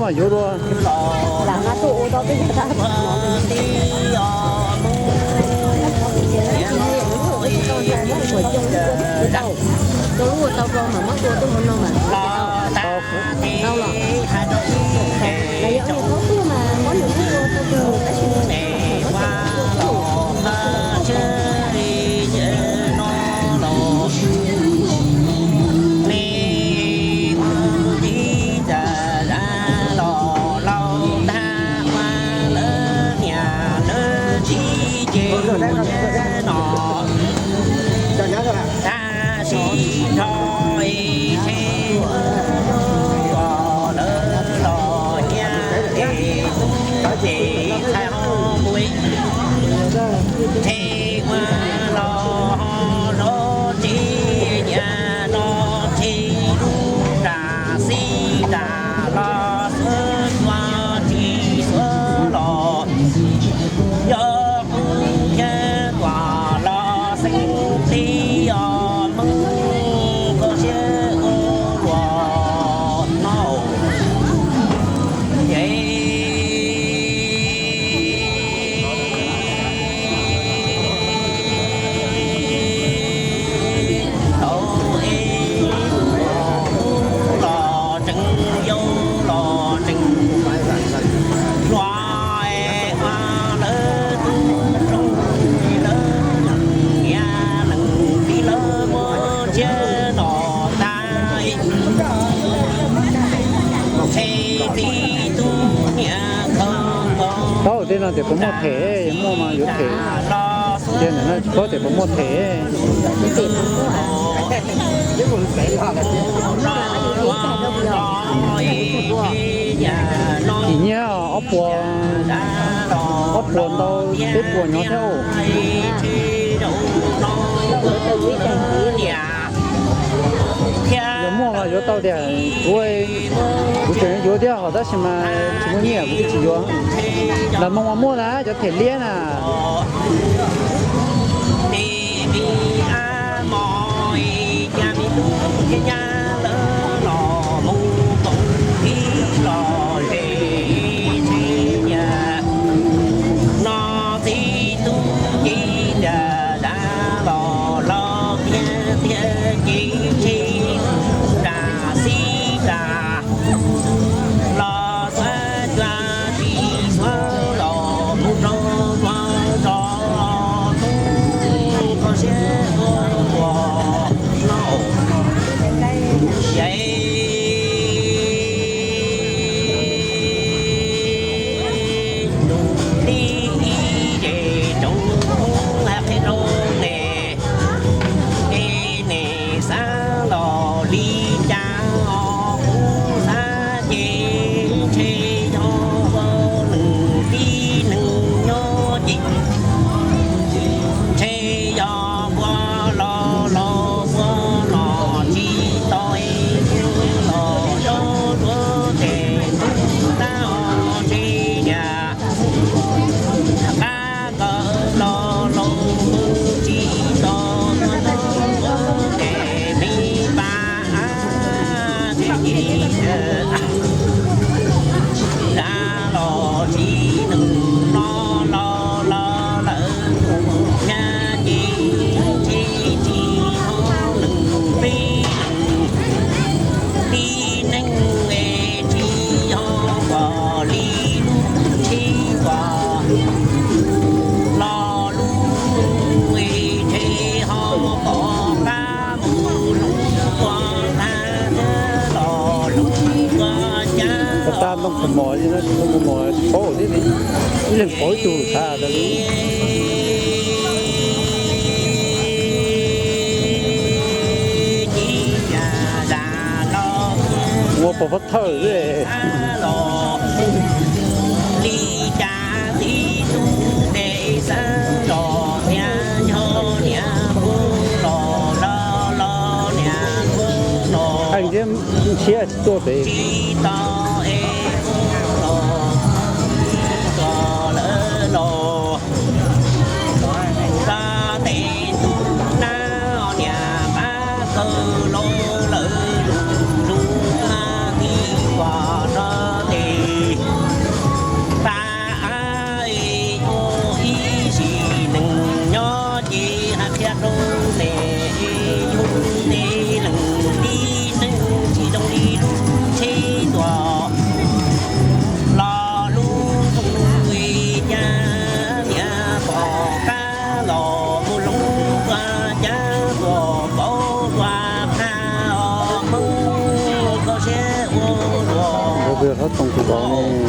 Yuav dua. Lam no tuaj ua tau tej yam tab rau lub ua tau rau mas muab tua tuaj hauv no mas tau los. Los yog ua tau tuaj mas muab nws ua tau tuaj tab sis Tau tej no tias puas muaj them, muaj mas yuav them. Tias ntawm no tsis paub tias puas muaj them. Chim nyiaj ob puas, ob puas ntau peb puas nyob thiab. Yog muaj mas yuav tau tiag, kuv, kuv tseem yuav thiab hos tab sis mas tsis muaj nyiaj kuv twb tsis yuav. Nram Moos mas muaj na cov them liab na. Tau ntoo khaws mos li no, tsis tau khaws mos tsis paub thiab li. Ib leeg pauv ib tug xav tas li. Ua pov pob thawj xwb. Hais thiab ntshiab tsis tuaj pem. Tau ne.